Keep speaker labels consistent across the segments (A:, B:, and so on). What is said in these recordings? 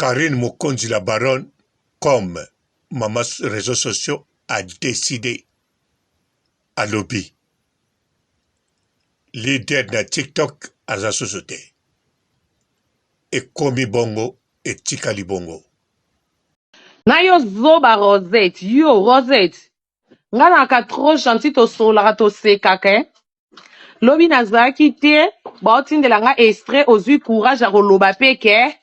A: Carine Mokonzi la baronne comme maman reseaux sociaux a decide alobi leader na TikTok aza susu te ekomi bongo etikali bongo.
B: Na yo zoba Rosette, yo Rosette, nga naka trop gentil tosololaka tosekaka eh. Lobi nazalaki te baotindela nga extrait ozwi courage ya koloba pe ke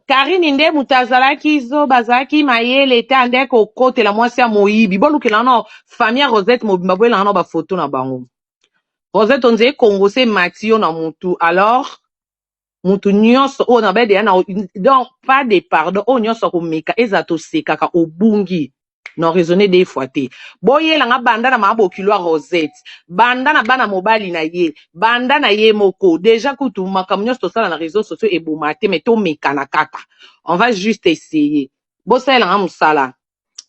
B: Karine nde moto azalaki zoba azalaki mayele te ande kokotela mwasi ya moyibi bolukela no famille ya Rosette mobimba boyelanga no bafoto na bango Rosette onzeye Congo se mati yo na mutu alors mutu nyonso oyo na baye deya na donc pas de pardon oyo nyonso akomeka ezala tosekaka obungi na raisonner deux fois te boyela nga banda na mabokilo ya Rosette banda na bana mobali na ye banda na ye moko deja kutu makambo nyonso tosala na réseaux sociaux eboma te mais tomekana kaka on va juste essayer bosalela nga mosala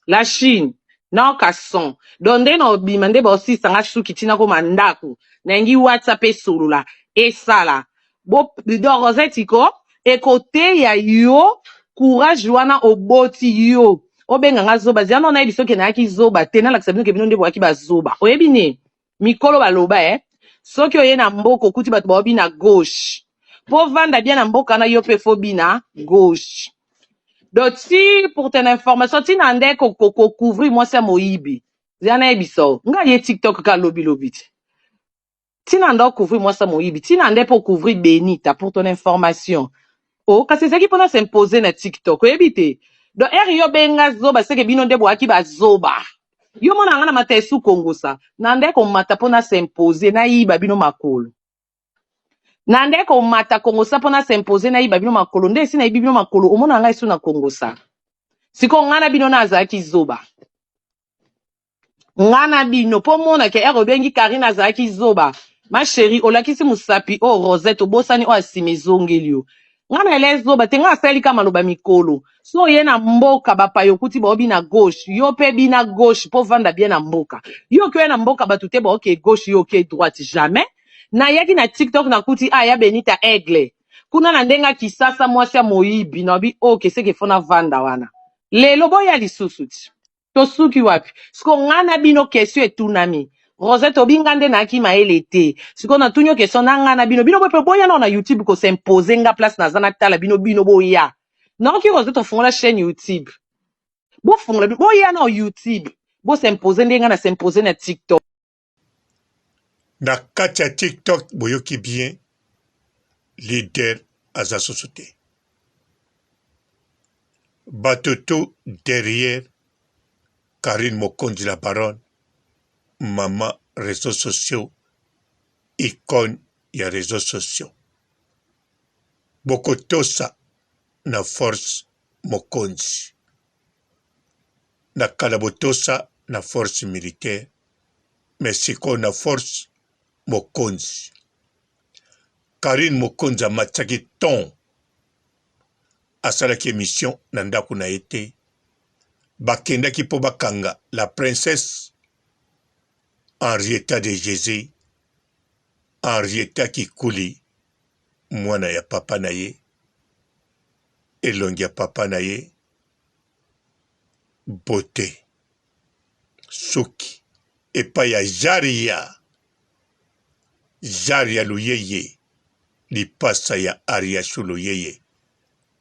B: la Chine naoka son donc nde na obima nde baosisa nga suki ntina koma ndako nayengi WhatsApp esolola esala bo donc Rosette ko ekoteya yo courage wana oboti yo obenga nga zoba zia no nayebi soki nayaki zoba te nalakisa bino ke bino nde boyaki bazoba oyebi nini mikolo baloba eh soki oye na mboka okuti bato baobina gauche mpo vanda bien na mboka na yo mpe fo bina gauche. Donc ti pour ton information ntina nde kocouvrir mwasi ya moyibi zia nayebisa o ngai ye TikTok ka lobi lobi te ntina nde ocouvrir mwasi ya moyibi ntina nde mpo ocouvrir Benita pour ton information o kasi ezalaki mpona s'impose na TikTok oyebi te. Donc ere yo benga zoba seke bino nde boyaki bazoba yo mona nga na mata esu kongosa na nde komata mpona s'impose nayiba bino makolo na nde komata kongosa mpona s'impose nayiba bino makolo nde esi nayibi bino makolo omona ngai esu na kongosa sikoyo ngai na bino na azalaki zoba nga na bino mpo mona ke ere obengi Karine azalaki zoba ma chérie olakisi mosapi oyo Rosette obosani oyo asima ezongeli yo nga na ele zoba te nga asali ka maloba mikolo so oye na mboka bapaya okuti baobi na gauche yo mpe bina gauche mpo vanda bien na mboka yo oki oya na mboka bato te baoke gauche yo oke droite jamais. Nayaki na TikTok nakuti aya Benita Aigle kuna na ndenge Kisasa mwasi ya moyibi nabi oke seke fo navanda wana lelo boya lisusu ti tosuki wapi siko nga na bino question etunami Rosette obinga nde nayaki mayele te sikoyo natuni yo question na nga na bino bino boye mpe boya nao na YouTube kos'impose nga place naza natala bino bino boya naoki Rosette ofungola chaîne YouTube bofungola boya nao YouTube bos'impose nde nga na s'impose na TikTok.
A: Na kati ya TikTok boyoki bien leader aza susu te bato tout derrière Carine Mokonzi la baronne mama réseaux sociaux icône ya réseaux sociaux bokotosa na force Mokonzi na kala botosa na force militaire mais sikoyo na force Mokonzi. Carine Mokonzi amatisaki ton asalaki emission na ndako na ye te bakendaki mpo bakanga la princesse Henrietta de Jesus Henrietta Kikuli mwana ya papa na ye elongi ya papa na ye beauté suki epai ya Jaria Jaria Luyeye lipasa ya Ariachou Luyeye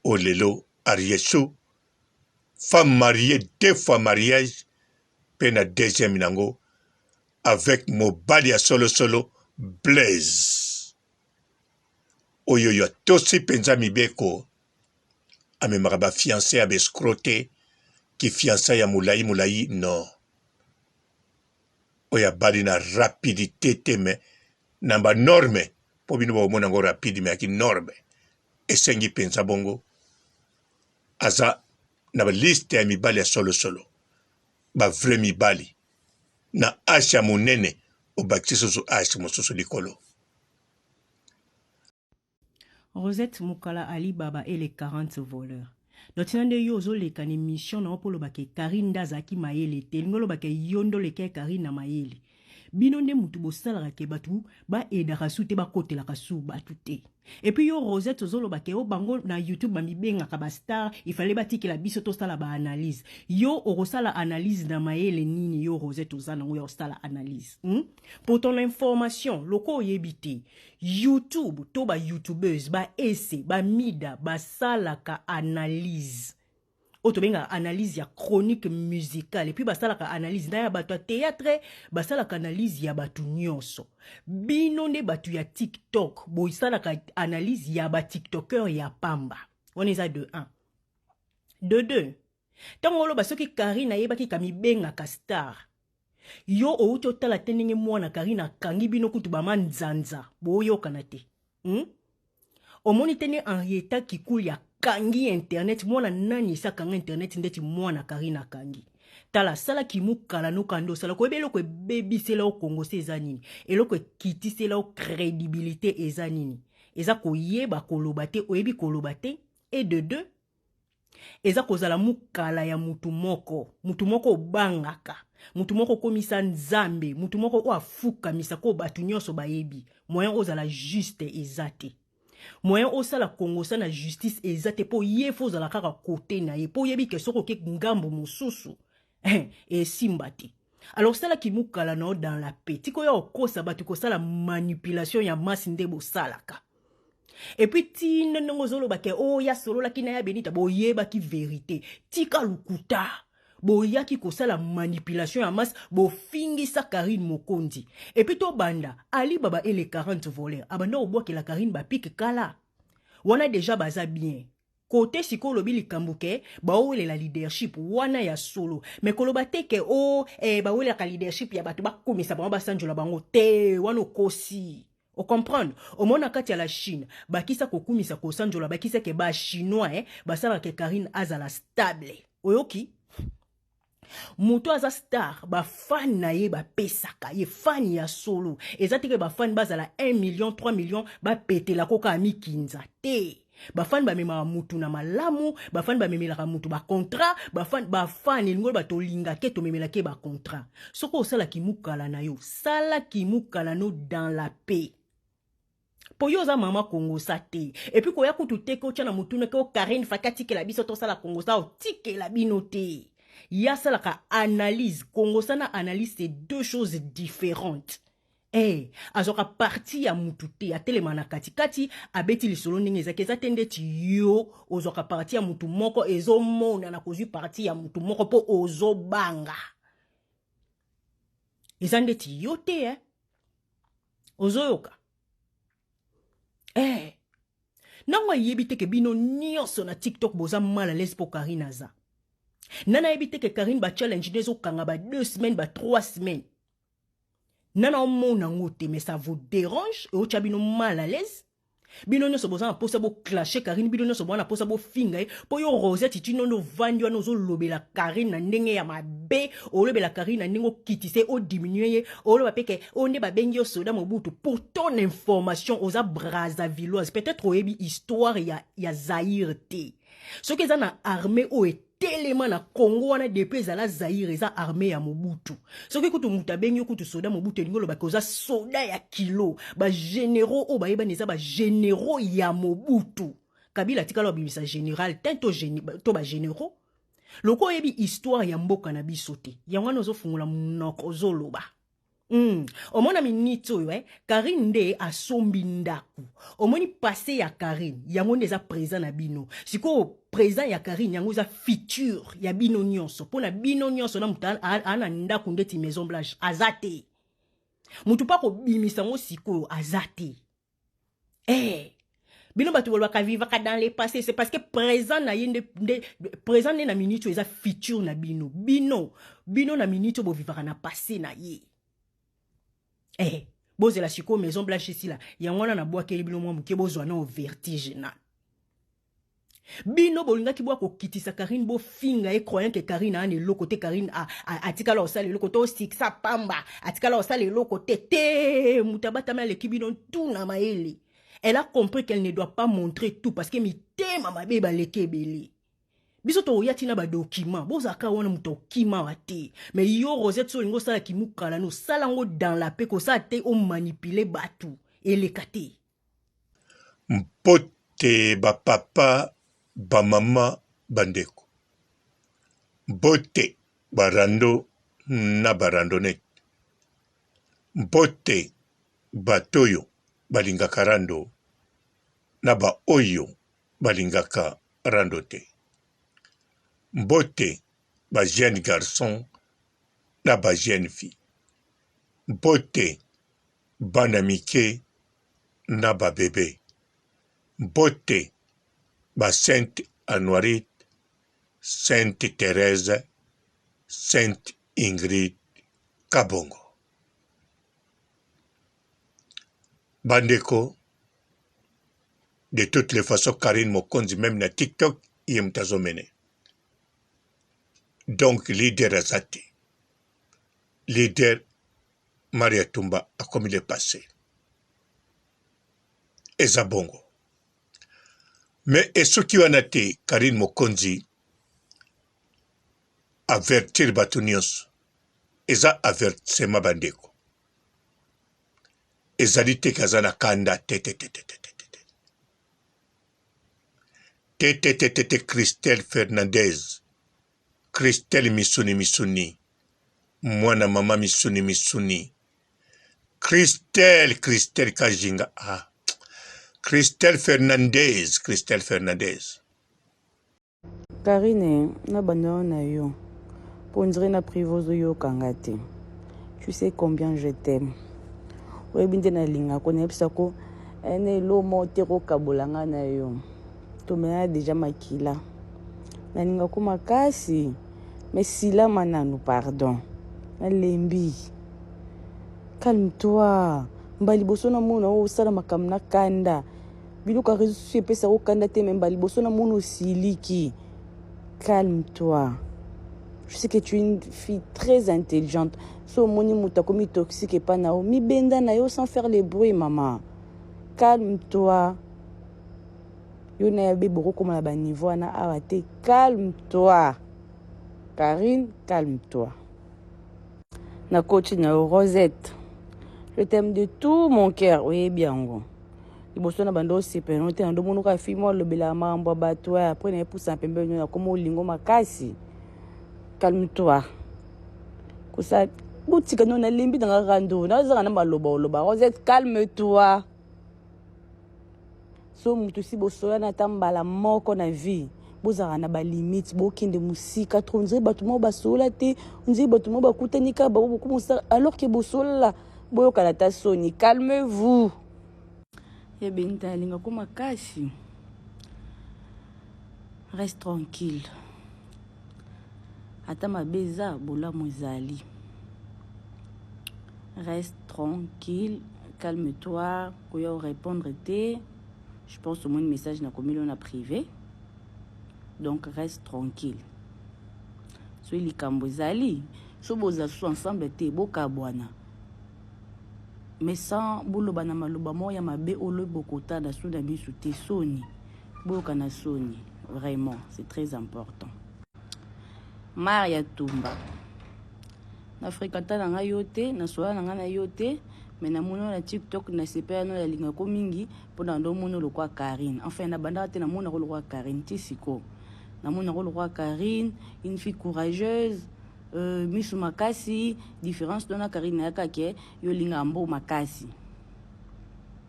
A: oyo lelo Ariachou femme mariee deux fois mariage mpe na deuxième nango avec mobali ya solosolo Blaise oyo oyo atosi mpenza mibeko amemaka ba fiance ya ba escroc te ki fiançailles ya molayi molayi non oyo abali na rapidite te mais na ba norme mpo bino bakomona yango rapide mais yaki norme esengi mpenza bongo aza na ba liste ya mibali ya solosolo ba vrai mibali na h ya monene obakisi susu h mosusu likolo.
C: Rosette Mukala Ali Baba et les 40 voleurs. Donc tina nde yo ozoleka na émission na yo mpo oloba ke Karine nde azalaki mayele te, elingi oloba ke yo nde oleki Karine na mayele. Bino nde mutu bosalaka ke batu ba aidaka su te, bakotelaka su batu te. Et puis yo Rosette ozoloba ke o bango na YouTube bamibengaka ba star, il fallait batikela biso tosala ba analyse. Yo okosala analyse na mayele nini? Yo Rosette oza nango ya osala analyse? Pour ton information, loko oyebi te, YouTube to ba youtubeuse ba ese ba mida basalaka analyse oyo tobengaka analyse ya chronique musicale, et puis basalaka analyse na ya bato ya théâtre, basalaka analyse ya bato nyonso. Bino nde bato ya TikTok bosalaka analyse ya batiktoker ya pamba. Wana eza de 1. De 2, ntango oloba soki Karine ayebaki kamibengaka star, yo outi otala te ndenge mwana Karine akangi bino kutu bamanzanza boyokana te? Omoni te nde Henrietta Kikuli akangi internet? Mwana nani esi akanga internet ndeti mwana Karine akangi? Tala, asalaki mokala nokanda osala koyeba eloko ebebisela yo Kongo se eza nini, eloko ekitisela yo crédibilité eza nini? Eza koyeba koloba te, oyebi koloba te. Et de deux, eza kozala mokala ya mutu moko, mutu moko obangaka, mutu moko okomisa nzambe, mutu moko oyo afukamisa ko bato nyonso bayebi. Moyen ozala juste eza te, moyen osala kongosa na justice eza te, mpo ye fo ozala kaka kote na ye, mpo oyebi ke soki oke ngambo mosusu esimba te. Alors salaki mokala na yo dans la paix, tika oyo okosa bato kosala manipulation ya masse nde bosalaka. Et puis ntina ndenge ozoloba ke oyo oh, asololaki na ya Benita, boyebaki vérité. Tika lukuta, boyaki kosala manipulation ya masse, bofingisa Karine Mokonzi. Et puis tobanda Ali Baba et les 40 voleurs abanda kobwakela Karine bapike kala wana, déjà baza bien kote. Sikoyo olobi likambo ke baowelela leadership wana ya solo, me koloba te ke o oh, bawelelaka leadership ya bato bakomisa bango, basanjola bango te, wana okosi. Ocomprendre? Omona kati ya la Chine bakisa kokumisa, kosanjola, bakisa ke bachinois basalaka ke Karine azala stable. Oyoki moto aza star, bafani na ye bapesaka ye fani ya solo. Eza te ke bafani bazala 1 million, 3 million, bapetelako kaka mikinza te. Bafani bamemaka mutu na malamu, bafani bamemelaka mutu bacontrat. Bafani elingi oyo bato olingake tomemelaki ye bacontrat. Soki osalaki mokala na yo, salaki mokala no dans la paix, mpo yo oza mama kongosa te. Et puis koya kutu te ke otya na motuna ke o Karine faki atikela biso tosala kongosa. Otikela bino te, ye asalaka analyse. Kongosa na analyse, c'est deux choses différentes. Azwaka parti ya mutu te, atelema na katikati, abeti lisolo ndenge ezalaki. Eza te ndeti yo ozwaka parti ya mutu moko, ezomonana kozwi parti ya mutu moko mpo ozobanga. Eza ndeti yo te, eh? Ozoyoka? Nango ayebi te ke bino nyonso na TikTok boza mal à l'aise mpo Karine aza nana. Ayebi te ke Karine bachallenge nde ezokanga ba 2 semaines, ba 3 semaines. Nana omona yango te, mais ça vous dérange, eotya bino mal à l'aise. Bino nyonso boza na mposa boclashe Karine, bino nyonso boza na mposa bofinga ye. Mpo yo Rosette, tino nde ovandi wana ozolobela Karine na ndenge ya mabe, olobela Karine na ndenge okitisa ye, odiminue ye, oloba mpe ke oyo nde babengi yo soda Mobutu. Pour ton information, oza Brazzavilloise, peut-être oyebi histoire ya Zaire te. Soki eza na armée oyo etelema na Congo wana depuis ezala Zaire, eza armée ya Mobutu. Soki kutu moto abengi yo kutu soda Mobutu, elingi olobaki oza soda ya kilo. Bagénéraux oyo bayebani eza bagénéraux ya Mobutu. Kabila atikala babimisa général te to bagénéraux. Loko oyebi histoire ya mboka na biso te, yango wana ozofungola monoko ozoloba. Omona miniti oyo, Karine nde asombi ndako. Omoni passé ya Karine, yango nde eza présent na bino sikoyo. Présent ya Karine, yango eza futur ya bino nyonso. Mpo na bino nyonso na moto aa na ndako ndeti Maison Blanche aza te, motu mpo akobimisa yango sikoyo aza te. Bino bato bolobaka vivaka dans le passé, c'est parce que présent na ye nde présent nde na minute oyo eza futur na bino. Bino na minute oyo bovivaka na passé na ye. Bozela sikoyo Maison Blanche esila, yango wana nabwakeli bino mwa moke, bozwa na vertige na bino. Bolingaki bwa kokitisa Karine, bofinga ye, croyant ke Karine aa na eloko te. Karine atikala kosala eloko te, osikisa pamba, atikala kosala eloko te. Te, moto abatami aleki bino ntuna mayele. Elle a compris qu'elle ne doit pas montrer tout parce que mitema mabe baleki ebele. Biso tokoya ti na ba document. Bozalaka wana moto okima wa te. Mais yo Rosette so olingi osala kimukala no sala yango dans la paix, kosala te o manipuler batu. Eleka te.
A: Mbote ba papa, ba mama, ba ndeko. Mbote ba rando na ba randonnette. Mbote bato oyo balingaka rando na ba oyo balingaka rando te. Mbote ba jeunes garçons na ba jeunes filles. Mbote bana mike na ba bebe. Mbote ba Sainte Anuarite, Sainte Therèse, Sainte Ingrid Kabongo. Bandeko, de toutes les façons Carine Mokonzi meme na TikTok ye moto azomene. Donc leader aza te. Leader Maria Tumba akomi le passé. Eza bongo. Mais esuki wana te Carine Mokonzi avertir bato nyonso. Eza avertissement bandeko. Ezali te ke aza na kanda te te te te te te te te te te te te Christelle Fernandez Christelle misuni misuni mwana mama misuni misuni Christelle Christelle Kajinga ah Christelle Fernandez Christelle Fernandez
D: Carine na banda yo na yo po on dirait na prive ozo yoka nga te tu sais combien je t'aime oyebi nde nalinga ko nayebisa ko eh, na elo moko te kokabola nga na yo tomelana deja makila nalinga ko makasi mais silama nanu pardon nalembi calme toi mba liboso namona osala makambo na kanda Biloko ya réseaux sociaux epesa yo kanda te mais mbala liboso na mona osiliki. Calme toi. Je sais que tu es une fille très intelligente. So omoni moto akomi toxique epa na yo, mibenda na yo sans faire le bruit maman. Calme toi. Yo na ya be bokokoma na ba niveau wana awa te. Calme toi. Carine, calme toi. Na coach na yo Rosette. Je t'aime de tout mon cœur, oyebi yango. Liboso na banda osepela no te na ndomono kaka fille moko alobelaka makambo ya bato ya après na epusana pembeni no nakoma olingo makasi. Calme toi. Kosa botika no nalembi nanga rando nazanga na maloba oloba Rosette calme toi. So mutu si bosolana ata mbala moko na vie bozalaka na ba limite bokende mosika trop ondire bato moko basolola te ondire bato moko bakutani kaka bango bokomosala alors que bosolola boyokana ata soni calme vous ya benita alinga ko makasi reste tranquille ata mabe eza bolamu ezali reste tranquille calme toi koya orépondre te je pense omoni message nakomeli yo na privé donc reste tranquille soki likambo ezali so boza su ensemble te bokabwana mais sans boloba na maloba moko ya mabe olobi bokotana su na misu te soni boyoka na soni vraiment c'est très important Maria Tumba na fréquenta na ngai yo te nasola na ngai na yo te mais namoni yo na tiktok nasepela no nalingako mingi mpo na ndomoni lokwa Carine enfin nabandaka te namonako lokwa Carine ti sikoyo namonako lokwa Carine une fille courageuse euh, misu makasi différence no na Carine nayaka ke yo olingaka mbo makasi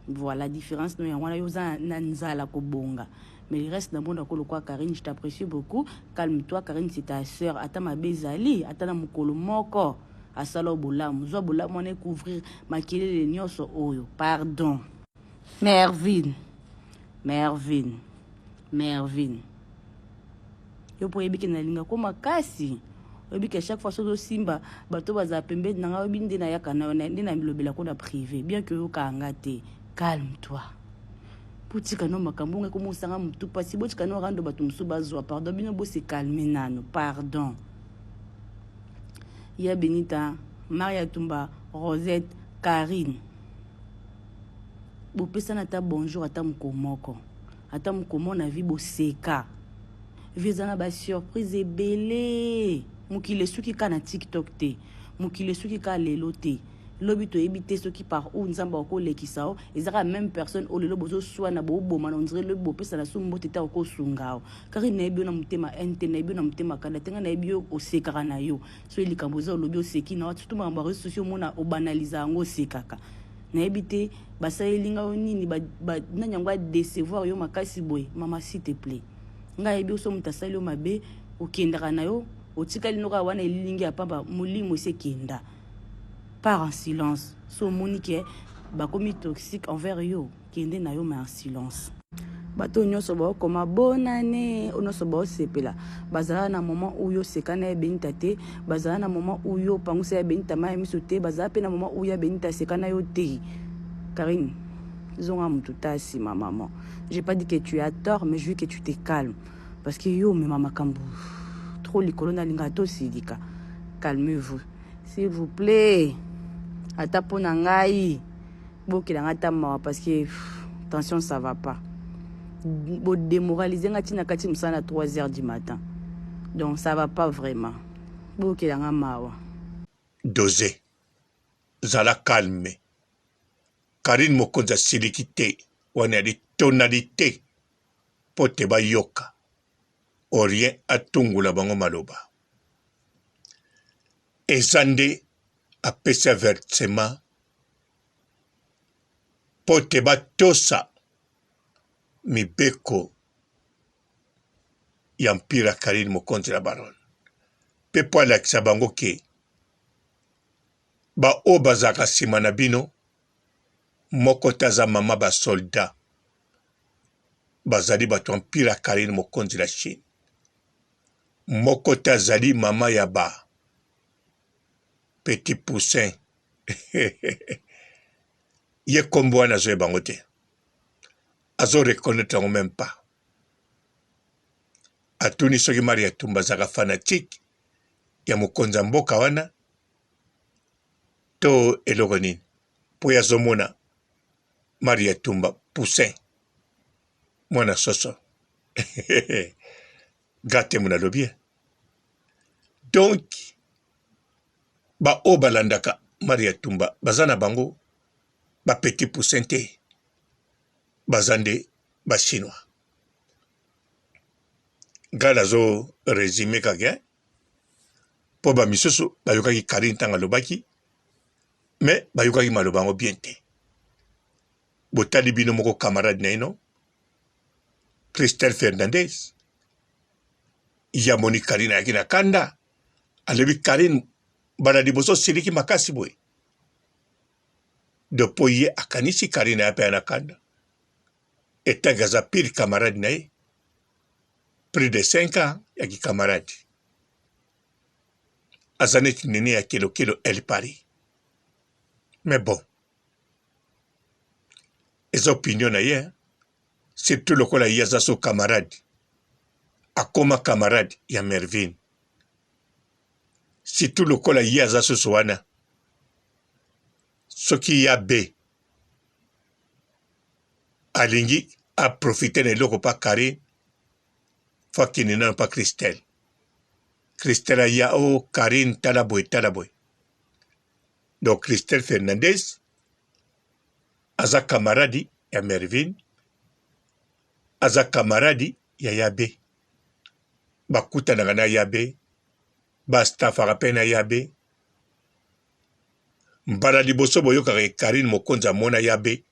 D: voilà différence no yango wana yo oza na nzala kobonga mais le reste namonako lokwa Carine je t'apprécie beaucoup calme toi Carine c'est ta sœur ata mabe ezali ata na mokolo moko asala bolamu zwa bolamu wana ekouvrir makelele nyonso oyo pardon Mervin Mervin Mervin yo mpo oyebi ke nalinga ko makasi oyebi ke chaque fois soki osimba bato bazala pembeni na ngai oyebi nde nayaka na yo nde nalobela ko na privé bien ke oyokaka nga te calme toi botika no makambo ngai komosanga motu mpasi botika no rando bato mosusu bazwa pardon bino bose calme nano pardon ya benita maria tumba rosette carine bopesana ata bonjour ata mokolo moko ata mokolo moko na vie boseka. Vie eza na ba surprise ebele. Mokili esuki kaka na TikTok te. Mokili esuki kaka lelo te. Lobi toyebi te soki par où Nzambe akolekisa yo. Eza kaka même personne oyo lelo bozoswana bobomana on dirait lobi bopesana su mbote te akosunga yo. Karine nayebi yo na motema haine te, nayebi yo na motema kanda te, ngai nayebi yo osekaka na yo. Soki likambo eza olobi oseki na yo, surtout makambo ya réseaux sociaux omona obanaliza yango osekaka. Nayebi te basaleli ngai yo nini, ba, ba, nani yango a decevoir yo makasi boye. Mama s'il te plaît. Ngai nayebi yo so moto asali yo mabe okendaka na yo otikali no kaka wana elilingi ya pamba molimo esi ekenda. Part en silence. So omoni ke bakomi toxique envers yo, kende na yo mais en silence. Bato oyo nyonso baokoma bonne année, oyo nyonso baosepela, bazala na moment oyo oseka na ye Benita te, bazala na moment oyo opangusa ya Benita mayi ya miso te, bazala pe na moment oyo ya Benita aseka na yo te. Karine, zonga mutu ta nsima maman. J'ai pas dit que tu as tort, mais je veux que tu te calmes. Parce que yo omema makambo trop likolo nalinga tosilika. Calmez-vous. S'il vous plaît. Ata mpo na ngai bokela ngai ata mawa parce que pff, tension ça va pas. Bo démoraliser ngai tina kati mosala na 3 heures du matin. Donc ça va pas vraiment. Bokela ngai mawa.
A: Dose zala calme Carine mokonzi asiliki te wana yali tonalite po te bayoka au rien atungola bango maloba eza nde apesi avertissement po te batosa mibeko ya mpira Carine mokonzi la baronne pe po alakisa bango ke ba oyo bazalaka sima na bino moko te aza mama ba soldat bazali bato ya mpira Carine mokonzi la Chine moko te azali mama ya ba petit poussin ye kombo wana azoyeba yango te azo reconnaitre yango meme pas atuni soki Maria Tumba azalaka fanatique ya mokonzi ya mboka wana to eloko nini mpo ye azomona Maria Tumba poussin mwana soso gate mona alobi ye donc baoyo balandaka Maria Tumba baza na bango ba petit poussin te baza nde ba chinois ngai nazo resume kaka mpo ba misusu bayokaki Carine ntango alobaki mais bayokaki maloba yango bien te botali bino moko camarade na ye no Christelle Fernandez ye amoni Carine ayaki na kanda alobi Carine mbala liboso osiliki makasi boye de mpo ye akanisi Carine aya mpe aya na kanda etanke aza pire camarade na ye plus de 5 ans ya kikamarade aza neti nene ya kelokelo el paris mais bon eza opinion na ye surtout lokola ye aza so camarade akoma camarade ya mervine surtout lokola ye aza susu wana soki ya be alingi aprofite na eloko pa carine fo akende nano pa christelle christelle aya o oh, carine tala boye tala boye donc christelle fernandez aza camarade ya mervine aza camarade ya yabe bakutanaka na yabe bastafaka mpe na yabe Mbala liboso boyokaka ye Carine mokonzi amona yabe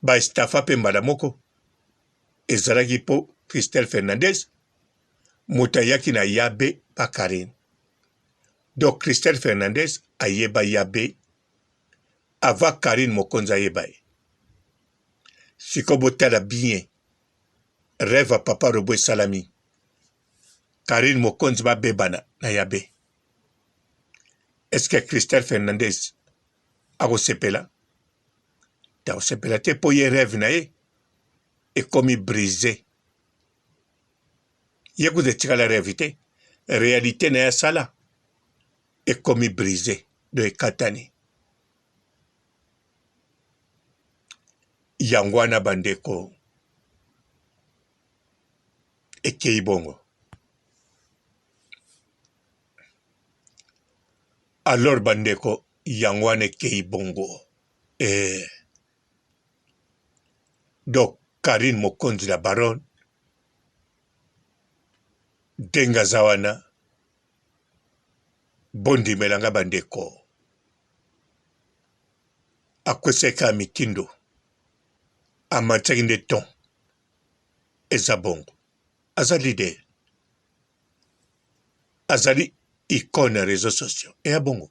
A: ba estafa pe mbala moko ezalaki po Christelle Fernandez moto ayaki na yabe pa Carine donc Christelle Fernandez ayeba yabe avant Carine mokonzi ayeba ye sikoyo botala bien rêve ya papa robo esalami Carine mokonzi babebana na yabe Est-ce que Christelle Fernandez akosepela? Te akosepela te mpo ye rêve na ye ekomi brise. Ye kutu etikala rêve te, realite na ye asala ekomi brise, donc ekatani. Yango wana bandeko ekei bongo. Alors bandeko yango wana ekei bongo eh. Donc Carine Mokonzi la baronne ndenge aza wana bondimela nga bandeko akwesaki kaka mitindo amatisaki nde ton eza bongo aza leader azali icone ya réseaux sociaux eya bongo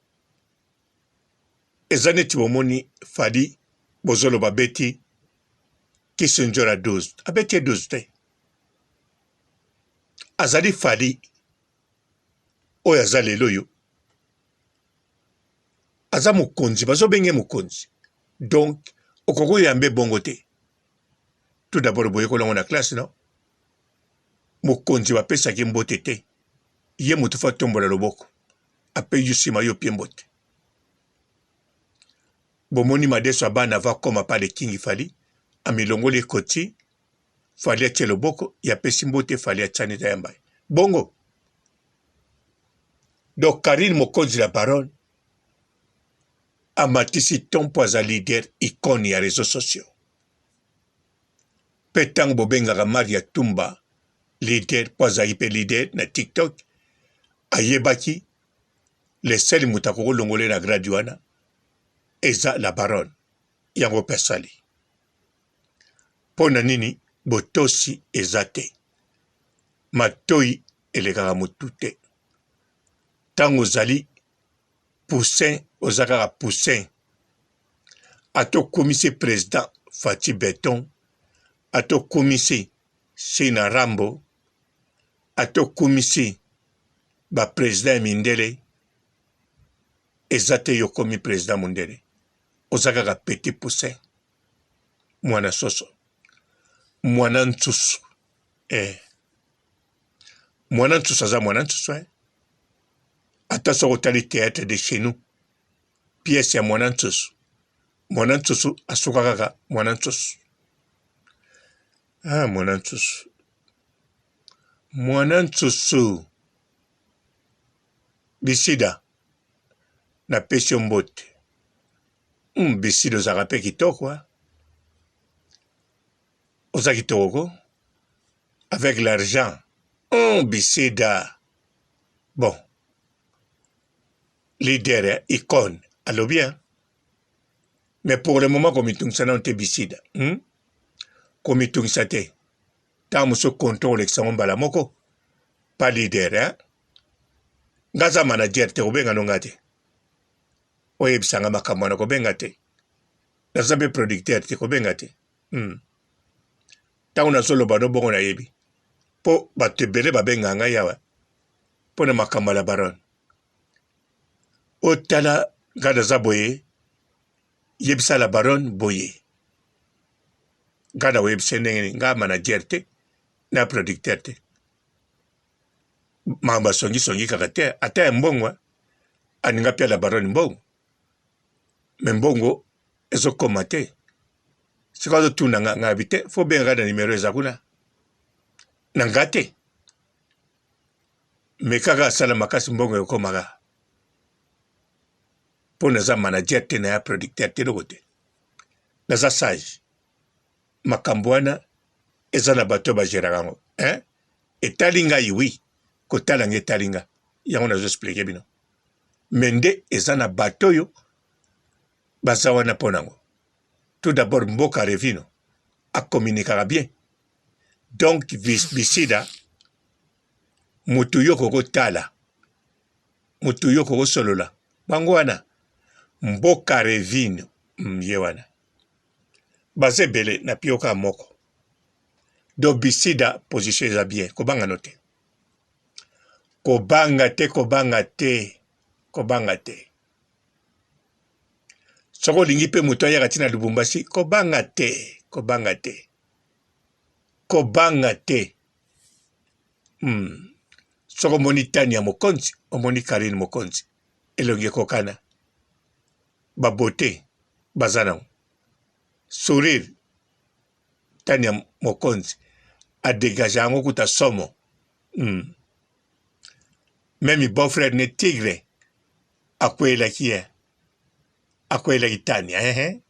A: eza neti bomoni Fally bozoloba abeti Kissindjora 12 abeti ye 12 te azali Fally oyo aza lelo oyo aza mokonzi bazobenge mokonzi donc okoki oyambe bongo te tout d'abord boyekola yango na classe no mokonzi bapesaki mbote te ye moto fo atombola loboko apeyi nsima yo pie mbote bomoni madeso ya bana va koma pa le king fali amilongoli ekoti fali atie loboko ye apesi mbote fali atiani ta yamba ye bongo donc karine mokonzi la baronne amatisi ton mpo aza leader icone ya réseaux sociaux mpe ntango bobengaka maria tumba leader mpo azalaki mpe leader na tiktok ayebaki le seul moto akoki kolongola ye na grade wana eza la baronne yango mpe asali mpo na nini botosi eza te matoi elekaka motu te ntango ozali poussin oza kaka poussin ata okomisi president Fatshi beton ata okomisi Shina Rambo ata okomisi ba president ya mindele eza te yo okomi president mundele oza kaka petit poussin mwana soso mwana nsusu eh. Mwana nsusu aza mwana nsusu eh. Ata soki otali theatre de chez nous pièce ya mwana nsusu mwana nsusu asuka kaka mwana nsusu ah mwana nsusu mwana nsusu bisida napesi yo mbote bisida ozalaka mpe kitoko eh? Oza kitoko ko avec l'argent bisida bon leader ya icone alobi hein mais pour le moment komitungisa nano te bisida Komitungisa te ntango mosusu konto kolekisa yango mbala moko pa leader hein nga aza manager te kobenga no nga te oyebisa nga makambo wana kobenga te naza mpe producteur te kobenga te Ntango nazoloba no bongo nayebi mpo bato ebele babengaka ngai awa mpo na makambo ya la baronne. Otala ngai naza boye, yebisa la baronne boye. Ngai nakoyebisa ye ndenge nini? Ngai manager te na producteur te. Makambo ya songisongi kaka te, ata ya mbongo aninga mpe la baronne mbongo. Me mbongo ezokoma te. Sikoyo azotuna nga, ngai abi te, fo benga na numero eza kuna. Na nga te. Me kaka asala makasi mbongo ekomaka. Mpo naza manager te, na ya producteur te, eloko te. Naza sage. Makambo wana eza na bato oyo bageraka yango. Hein? Etali ngai oui, kotala nga etali nga. Yango nazo expliquer bino. Me nde eza na bato oyo baza wana mpo nango. Tout d'abord mboka Revino acommuniquaka bien. Donc bisida mutu yo kokotala mutu yo kokosolola bango wana mboka Revino ye wana baza ebele na pioka moko. Donc bisida position eza bien kobanga no te. Kobanga te kobanga te kobanga te. Soki olingi mpe moto ayaka ti na Lubumbashi kobanga te kobanga te kobanga te. Soki omoni Tania Mokonzi omoni Carine Mokonzi elongi ekokana ba beaute baza nango sourire Tania Mokonzi a degage yango kuta somo. Meme beau frère ne tigre. Akweyelaki ye. Akweyelaki Tania ehe.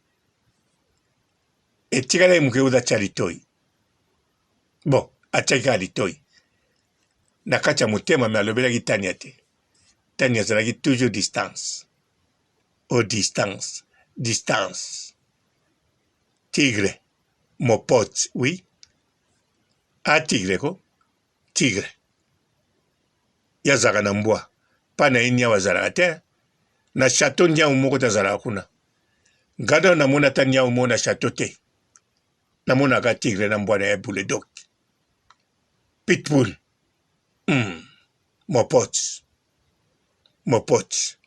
A: Etikalaki moke kutu atya litoi. Bon, atyaki kaka litoi na kati ya motema, me alobelaki Tania te. Tania azalaki toujours distance. O oh, distance, distance. Tigre, mon pote, oui. Ah, tigre ko? Tigre. Ye azalaka na mbwa. Pa na ye niawu azalaka te. Na chateau niawu moko te azalaka kuna. Nga nano namona ata niawu moko na chateau te. Namonaka tigre na mbwa na ye bulldog. Pitbull. Mm. Mon pote. Mon pote.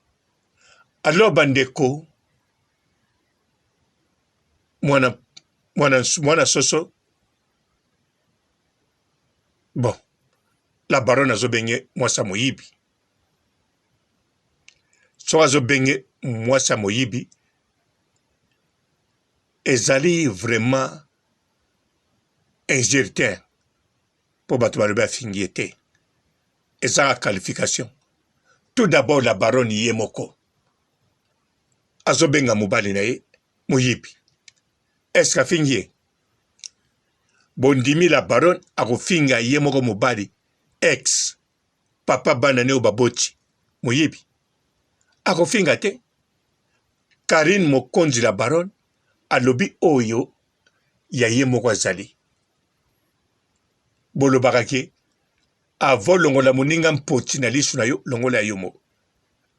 A: Alors bandeko mwana mwana mwana soso bon la baronne azobenge mwasi ya moyibi soki azobenge mwasi ya moyibi ezali vraiment injure te mpo bato balobi afingi ye te ezaka qualification tout d'abord la baronne ye moko azobenga mobali na ye moyibi eske afingi ye bondimi la baronne akofinga ye moko mobali ex papa bana ne oyo baboti moyibi akofinga te Carine mokonzi la baronne alobi oyo ya ye moko azali bolobaka ke avant longola moninga mpoti na lisu na yo longola ya yo moko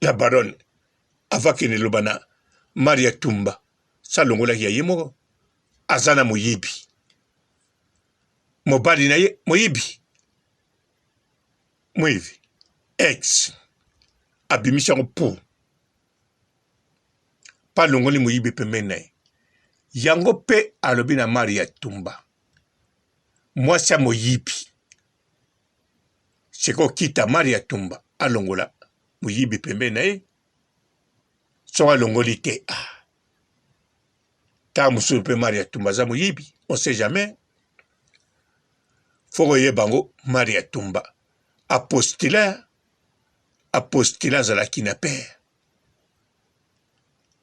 A: la baronne avant akende loba na Maria Tumba sa alongolaki ya ye moko aza na moyibi mobali na ye moyibi moyibi ex abimisi yango po mpe alongoli moyibi pembeni na ye yango mpe alobi na Maria Tumba mwasi ya moyibi sikoyo kita Maria Tumba alongola moyibi pembeni na ye soki alongoli te ah. ntango mosusu mpe Maria Tumba aza moyibi on sait jamais fo koyeba yango Maria Tumba apostila apostila azalaki na pere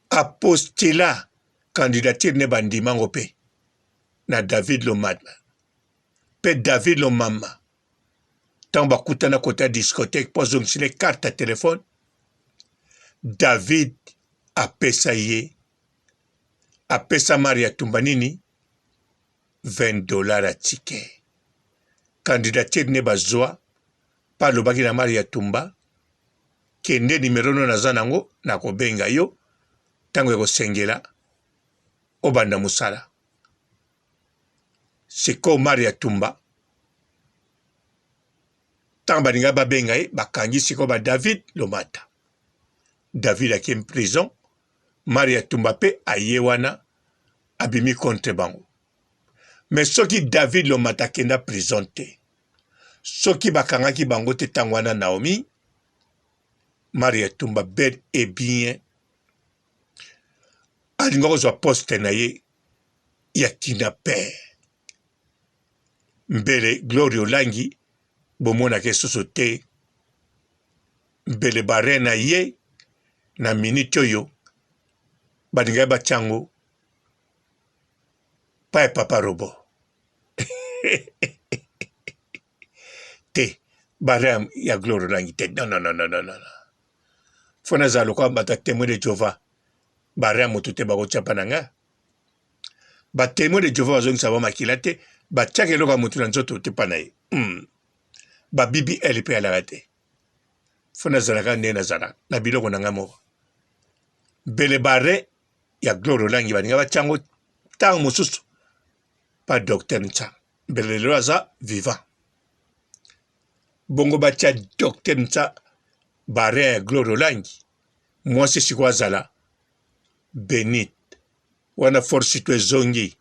A: apostila candidature ne bandima yango mpe na David Lomama mpe David Lomama ntango bakutana kota ya discothèque mpo azongisela ye carte ya telefone David apesa ye apesa Maria Tumba nini 20 dollars ya ticket candidature nde bazwa mpe alobaki na Maria Tumba kende nimero no naza nango nakobenga yo ntango ekosengela obanda mosala sikoyo Maria Tumba ntango balinga babenga ye bakangi sikoyo ba David Lomata David ake prison Maria Tumba mpe aye wana abimi contre bango me soki David Lomata akenda prison te soki bakangaki bango te ntango wana Naomi Maria Tumba bel et bien alinga kozwa poste na ye ya kidnapper mbele Gloria Olangi bomonaka esusu te mbele bare na ye na minute oyo balingaki batya yango pa ya papa robo te bare ya Gloria Olangi te non non non non non fo nazala lokola bato ya temoin de Jehova bare ya moto te bakotya mpa na nga ba temoin de Jehova bazongisa ba makila te batiaka eloko ya moto na nzoto te mpa na ye mm. ba BBL mpe alaka te fo nazalaka nde nazalaka na biloko na ngai moko mbele bare ya Gloire Olangi balinga batya yango ntango mosusu pa docteur Nsa mbele lelo aza vivant bongo batya docteur Nsa bare ya Gloire Olangi mwasi sikoyo azala benite wana force to ezongi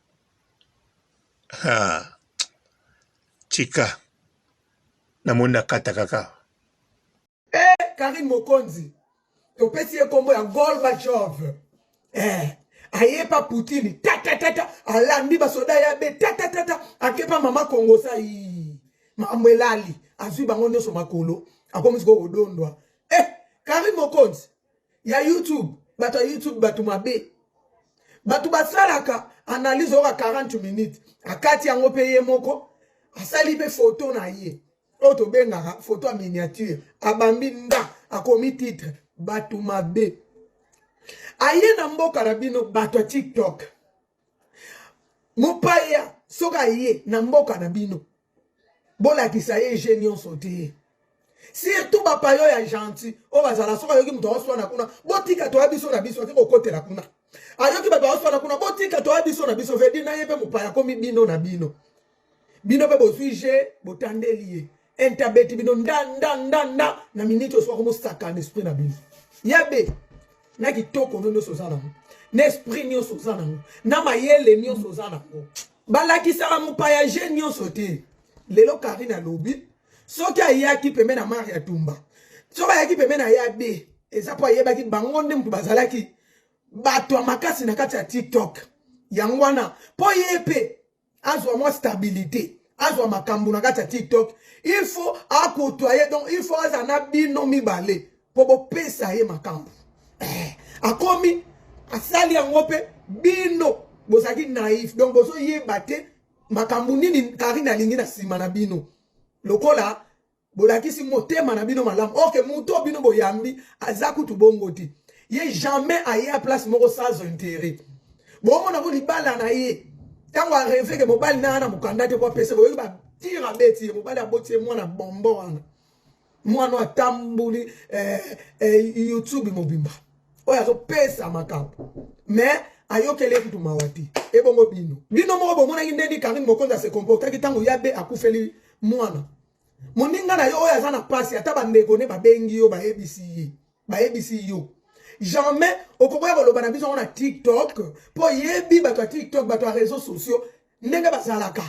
A: ha tika namoni nakata kaka
E: eh, Karine Mokonzi topesi ye nkombo ya Gorbachev eh, aye pa Poutine tatatata alandi basoda ya be tatatata ake pa mama Kongo sai makambo elali azwi bango nyonso makolo akomi sikoyo kodondwa eh, Karine Mokonzi. ya YouTube, bato ya YouTube bato mabe, bato basalaka analyse oyoka 40 minutes, akati yango mpe ye moko asali mpe foto na ye oyo tobengaka foto ya miniature, abambi nda akomi titre. Bato mabe aye na mboka na bino, bato ya TikTok. Mopaya soki aye na mboka na bino, bolakisa ye je nyonso te, surtout bapayo ya gentil oyo bazala. Soki ayoki moto aoswana kuna, botika toya biso na biso, ake kokotela kuna. Ayoki bato aoswana kuna, botika toya biso na biso. Vedi na ye mpe mopaya akomi bino na bino, bino mpe bozwi je, botandeli ye entabeti bino nda nda nda nda na miniti oyo akomosaka na esprit na bino. Yabe na kitoko no nyonso oza nango, na esprit nyonso oza nango, na mayele nyonso oza nango, balakisaka mopaya je nyonso te. Lelo Karine alobi soki ayaki pembe na Maria Tumba, soki ayaki pembe na Yabe, eza mpo ayebaki bango nde moto bazalaki bato ya makasi na kati ya TikTok. Yango wana mpo ye mpe azwa mwa stabilité, azwa makambo na kati ya TikTok, il faut akotwa ye. Donc il faut aza na bino mibale mpo bopesa ye makambo. Akomi asali yango mpe bino bozalaki naïf, donc bozoyeba te makambo nini Karine alingi na nsima na bino. Lokola bolakisi motema na bino malamu, oke moto bino boyambi aza kutu bongo te. Ye jamais aya place moko sans intérêt. Bomona ko libala na ye, ntango arêve ke mobali na na mokanda te po apesa, boyoki batire abeti ye, mobali aboti ye mwana bombo wana, mwana atambuli YouTube mobimba oyo azopesa makambo, mais ayokeli ye kutu mawa te. Ebongo bino, bino moko bomonaki ndeni Karine Mokonzi ase comportaki ntango Yabe akufeli mwana moninga na yo oyo aza na pasi. Ata bandeko ne babengi yo, bayebisi ye, bayebisi yo, jamais okokoya koloba na biso yango na TikTok, mpo yebi bato ya TikTok, bato ya réseaux sociaux ndenge bazalaka.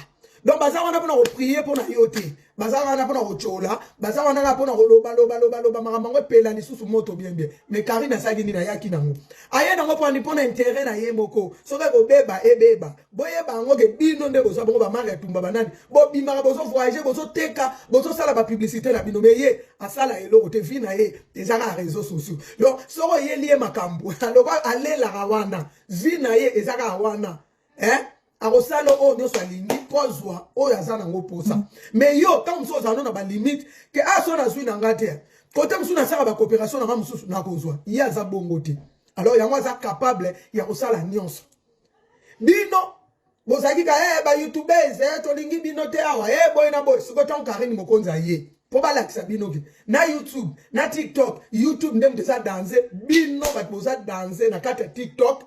E: Donc baza wana mpona koprier mpo na yo te, baza wana mpona kotyola, baza wana kaka mpona kolobalobaloba makambo yango epela lisusu moto bien bien. Mais Karine asalaki nini? Ayaki nango, aye nango mponi? Mpona intérêt na ye moko. Soki ekobeba, ebeba. Boyeba yango ke bino nde boza bongo, bamare ya tumba, banani bobimaka, bozovoyage, bozoteka, bozosala bapublicité na bino, mais ye asala eloko te. Vie na ye eza kaka réseaux sociaux. Donc soki oyeli ye makambo, lokwa alelaka wana, vie na ye eza kaka wana, eh? Akosala oyo nyonso alingi mpo azwa oyo aza nango mposa. Mais yo, ntango mosusu ozala no na balimite ke a so nazwi na nga te, kote mosusu nasala bacoopération na nga mosusu nakozwa. Ye aza bongo te. Alors yango aza capable ya kosala nyonso. Bino bozalaki ka bayoutubers, tolingi bino te awa, boye na boye. Sikoyo ntango Karine Mokonzi aye mpo balakisa bino ke na YouTube, na TikTok, YouTube nde moto eza danger, bino bato boza danger na kati ya TikTok,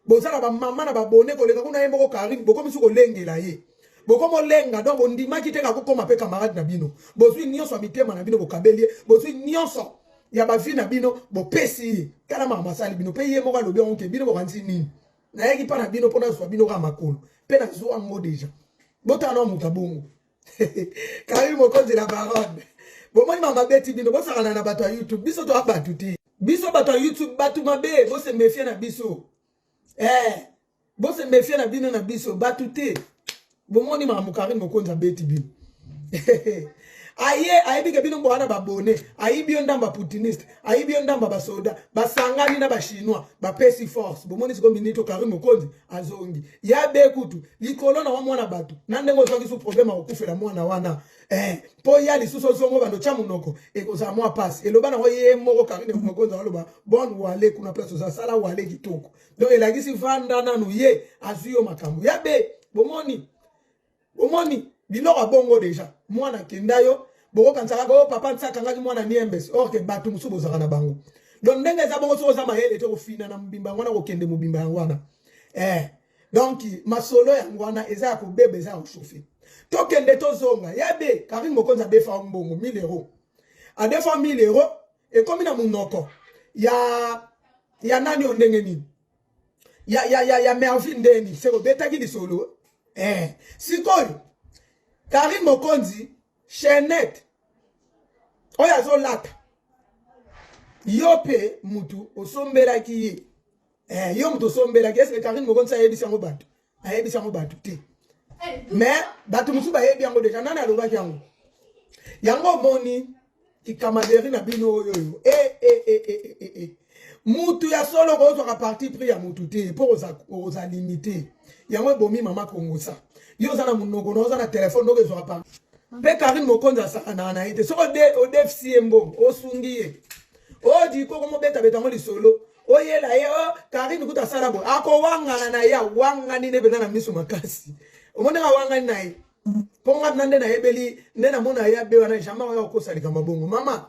E: boza na bamama na babone koleka kuna. Ye moko Karine, bokomisi kolengela ye, bokomolenga. Donc bondimaki te kakokoma mpe camarade na bino. Bozwi nyonso ya mitema na bino, bokabeli ye, bozwi nyonso ya bavie na bino, bopesi ye. Tala makambo asali bino. Mpe ye moko alobi yango ke bino bokanisi nini? Nayaki mpa na bino mpo nazwa bino kaka makolo, mpe nazwa yango déjà. Botala na moto abongo Karine Mokonzi la baronne, bomoni mama beti bino. Bosakana na bato ya YouTube, biso toya bato te. Biso bato ya YouTube bato mabe, bose méfier na biso, bose méfier na bino, na biso bato te. Bomoni makambo Karine Mokonzi abeti bino. Aye ayebi ke bino bwana babone, ayibi yo ndambo ya poutiniste, ayibi yo ndambo ya basoda, basangani na bachinois, bapesi force. Bomoni sikoyo minito Karine Mokonzi azongi ya be kutu likolo na wa mwana bato na ndenge ozwaki su problème akokufela mwana wana, mpo ya lisusu ozongo bando tya monoko, ekozala mwa pasi. Eloba nango ye moko Karine Mokonzi, aloba bon wale kuna place oza, sala wale kitoko. Donc elakisi vanda nanu, ye azwi yo makambo ya be. Bomoni, bomoni biloko ya bongo déjà mwana akenda yo, bokokanisa kaka oyo papa nti akangaki mwana niembes, or ke bato mosusu bozalaka na bango. Donc ndenge eza bongo, soki oza mayele te, kofina na mobimba yango wana, kokende mobimba yango wana. Donc masolo yango wana eza ya kobeba, eza ya kochauffe. Tokende tozonga ya be Karine Mokonzi adefa mbongo 1000 euro, adefa 1000 euro, ekomi na monoko ya nani oyo ndenge nini ya Merville ndeni se obetaki lisolo. Sikoyo Karine Mokonzi, chaînette oyo azolata, yo mpe mutu osombelaki ye, yo mutu osombelaki. Est-ce Karine Mokonzi ayebisi yango bato? Ayebisi yango bato te, mais bato mosusu bayebi yango déjà. Nani alobaki yango? Yango omoni kikamaderi na bino oyo oyo e, e, e, e, e, e. Mutu ya solo kozwaka parti pris ya mutu te mpo oza limite. Yango ebomi mama Kongosa. Yo oza na monoko na oza na telefone ndoko ezwaka parti. Mpe Karine Mokonzi asakanaka na ye te. Soki odefisi ye mbongo, osungi ye. Odiko komobeta-beta yango lisolo. Oyela ye, oh, Karine kuta asala boye. Akowangana na ye, awangani ne mpenza na miso makasi. Omoni awangani na ye. Mpo nga na nde nayebeli, nde namona ye abe wana, jamais oya kokosa likambo bongo. Mama,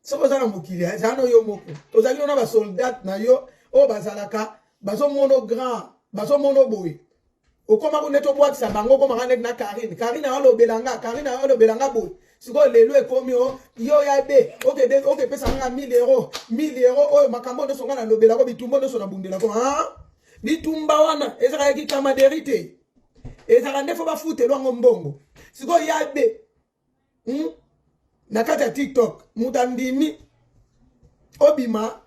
E: soki oza na mokili, ezala no yo moko. Ozalaki na basoldat na yo, oyo bazalaka, bazomono grand, bazomono boye. Okoma ko neti obwakisa bango, okomaka neti na Karine. Karine alobela nga, Karine alobela nga boye. Sikoyo lelo ekomi o yo ya be, okede okepesa nga 1000 euros, 1000 euros oyo makambo nyonso nga nalobela ko bitumba nyonso nabundela ko. Ah? Bitumba wana ezalaka ya kikamaderi te. Ezalaka nde fo bafutela yango mbongo. Sikoyo ya be Na kati ya TikTok, moto andimi obima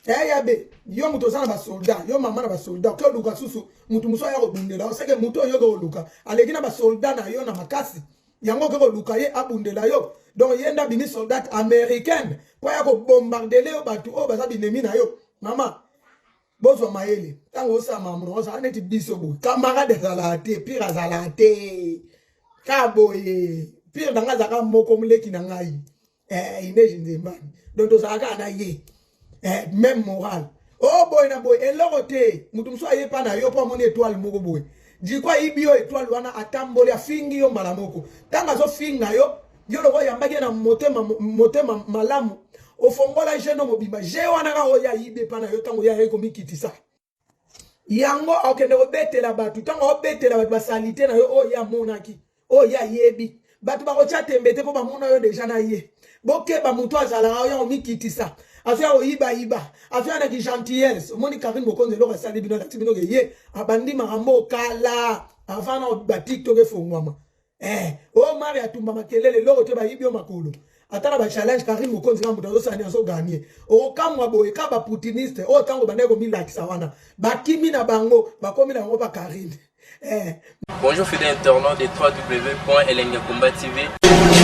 E: ya be yo moto oza na basoldat, yo mama na basoldat, oke oluka susu moto mosusu aya kobundela yo, seke moto oyo oke koluka aleki na basoldat na yo na makasi, yango oke koluka ye abundela yo. Donc ye nde abimi soldat américaine mpo aya kobombardele yo bato oyo baza binemi na yo. Mama, bozwa mayele ntango osala makambo na ozala neti biso boye. Camarade azalaka te, pire azalaka te, ka boye pire na ngai azalaka moko moleki na ngai Ineji Nzembani, donc tozalaka kaka na ye même moral. Oh boye na boye eloko te, moto mosusu aye pa na yo mpo amoni étoile moko boye, jiko ayibi yo étoile wana, atamboli afingi yo mbala moko. Ntango azofinga yo, yo loko oyambaki ye na motema motema malamu, ofongola jeune mobimba je wana kaka oyo ayibi epa na yo. Ntango ye ayaki komikitisa yango, akende kobetela bato. Ntango aobetela bato basalite na yo oyo ye amonaki, oyo ye ayebi, bato bakotya tembe te mpo bamona yo deja na ye. Bokeba, moto azalaka oyo komikitisa, azoya koyibayiba, azoya na kigentillesse. Omoni Karine Mokonzi eloko asali bino, alakisi bino ke ye abandi makambo kala avant na batiktok efongwama. O Mari atumba makelele eloko te, bayibi yo makolo. Ata na bachallenge, Karine Mokonzi kaka moto azosala nini, azoganye. Okokamwa boye kaka baputiniste oyo ntango bandaki komilakisa wana bakimi na bango, bakomi na bango pa Karine.
F: Bonjour fidèles internautes de www.elengiyakomba TV.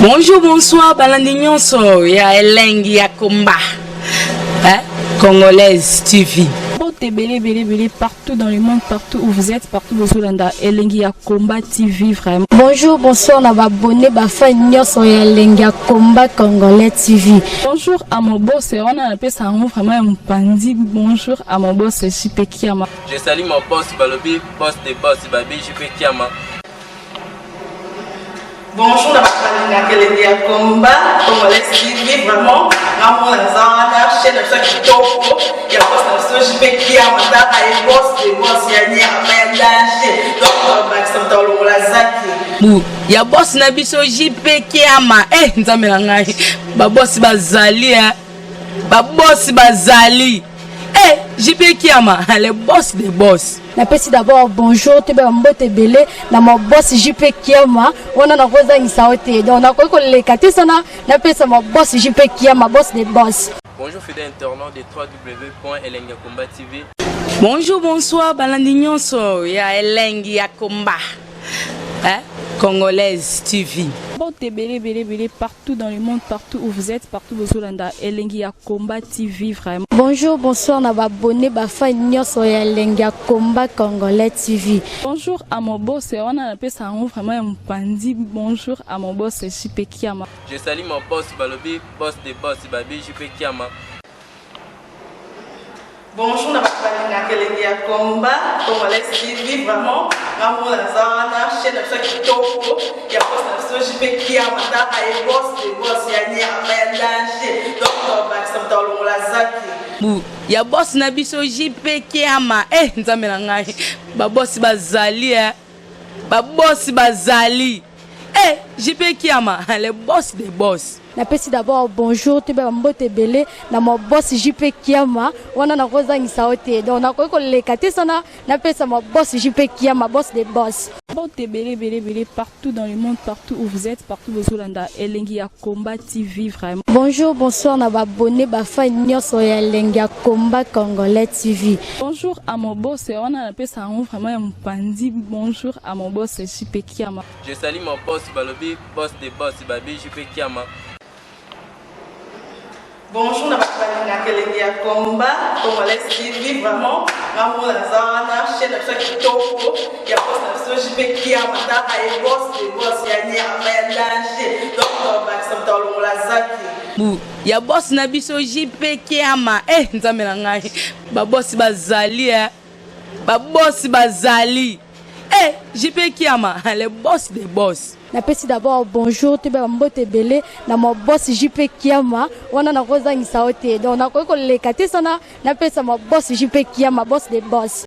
D: Bonjour, bonsoir, balandi nyonso ya Elengi ya Komba. Hein? Congolaise TV.
G: Mbote ebele ebele ebele partout dans le monde, partout où vous êtes, partout bozolanda Elengi ya Komba TV vraiment.
H: Bonjour, bonsoir na babone bafan nyonso ya Elengi ya Komba Congolais TV.
G: Bonjour à mon boss, wana napesa yango vraiment ya mopanzi. Bonjour à mon boss JP Kiama.
F: Je salue mon boss Balobi, boss de boss Babi JP Kiama.
I: Bonjour na bato balingaka Elengi ya Komba Congolais TV, vraiment ngamona naza wana chaîne na biso ya kitoko ya boss na biso JP Kiama, taka ye boss de boss ya nyama ya danger, donc bakisa moto alongola zaki
D: bu ya boss na biso JP Kiama. Nzambe na ngai, babosi bazali babosi bazali. JP Kiama, le boss des boss.
H: Napesi d'abord bonjour toyeba mbote ebele na ma boss JP Kiama, wana nakozangisa yo te, donc nakoki koleka te sana napesa ma boss JP Kiama, boss des boss.
F: Bonjour fidèles internautes de www.elengiyakomba TV.
D: Bonjour, bonsoir, balandi nyonso ya Elengi ya Komba. Hein? Congolaise TV.
G: Mbote ebele ebele ebele partout dans le monde, partout où vous êtes, partout bozolanda Elengi ya Komba TV vraiment.
H: Bonjour, bonsoir na babone bafan nyonso ya Elengi ya Komba Congolais TV.
G: Bonjour à mon boss, wana napesa yango vraiment ya mopanzi. Bonjour à mon boss JP Kiama.
F: Je salue mon boss Balobi, boss de boss Babi JP Kiama.
I: Bonjour na bato balingaka Elengi ya Komba Congolais TV, vraiment ngamona naza wana chaîne na biso ya kitoko ya boss na biso JP Kiama, taka ye boss de boss ya nyama ya danger, donc bakisa moto alongola zaki
D: bu ya boss na biso JP Kiama. Nzambe na ngai, babosi bazali babosi bazali. JP Kiama, le boss des boss.
H: Napesi d'abord bonjour toyeba mbote ebele na ma boss JP Kiama, wana nakozangisa yo te, donc nakoki koleka te sana napesa ma boss JP Kiama, boss des boss.
G: Mbote ebele ebele ebele partout dans le monde, partout où vous êtes, partout bozolanda Elengi ya Komba TV vraiment.
H: Bonjour, bonsoir na babone bafan nyonso ya Elengi ya Komba Congolais TV.
G: Bonjour à mon boss, wana napesa yango vraiment ya mopanzi. Bonjour à mon boss JP Kiama.
F: Je salue mon boss Balobi, boss de boss Babi JP Kiama.
I: Bonjour na bato balingaka elengi ya combat congolais TV vraiment nga moko naza wana chaîne na biso ya kitoko ya boss na biso JP Kiama taka ye boss de boss ya nyama ya danger donc tobakisa moto alongola zaki
D: bu ya boss na biso JP Kiama eh nzambe na ngai ba boss bazali eh ba boss bazali eh JP Kiama le boss de boss.
H: Napesi d'abord bonjour toyeba ba mbote ebele na ma boss JP Kiama wana nakozangisa yo te donc nakoki koleka te sana napesa ma boss JP Kiama boss de boss.